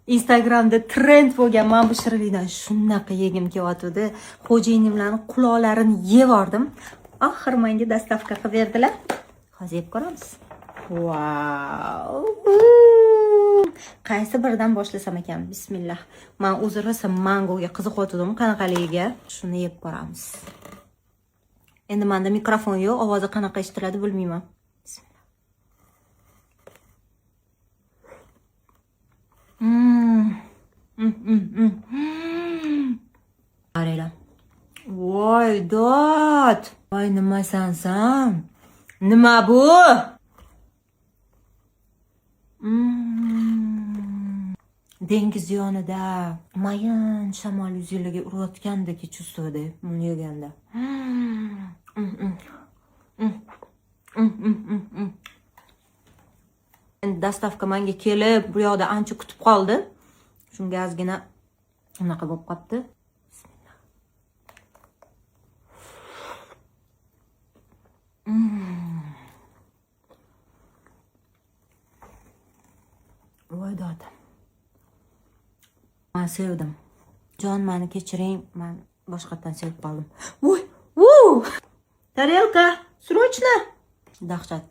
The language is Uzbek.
Instagramda trend bo'lgan mana bu shirinlikdan shunaqa yegim kelyotgandi. Xo'jayinimlarni quloqlarini yevordim. Oxiri menga доставка qilib berdilar. Hozir yeb ko'ramiz. Vau! Qaysi biridan boshlasam ekan? Bismillah. Men o'zi rosa mangoga qiziqyotgandim, qanaqaligiga. Shuni yeb ko'ramiz. Endi menda mikrofon yo'q, ovozi qanaqa eshitiladi bilmayman. Bismillah. Qaranglar. Voy, dod! Voy, nimasan san? Nima bu? Dengiz yonida mayin shamol yuzinglarga urayotgandek чувство da buni yeganda. Endi доставка menga kelib, bu yoqda ancha kutib qoldi. Shunga ozgina unaqa bo'lib qolibdi. Bismillah. Voy dod. Men sevdim. Jon, meni kechiring, men boshqatdan sevib qoldim. Voy, vu! Tarelka, срочно! Dahshat.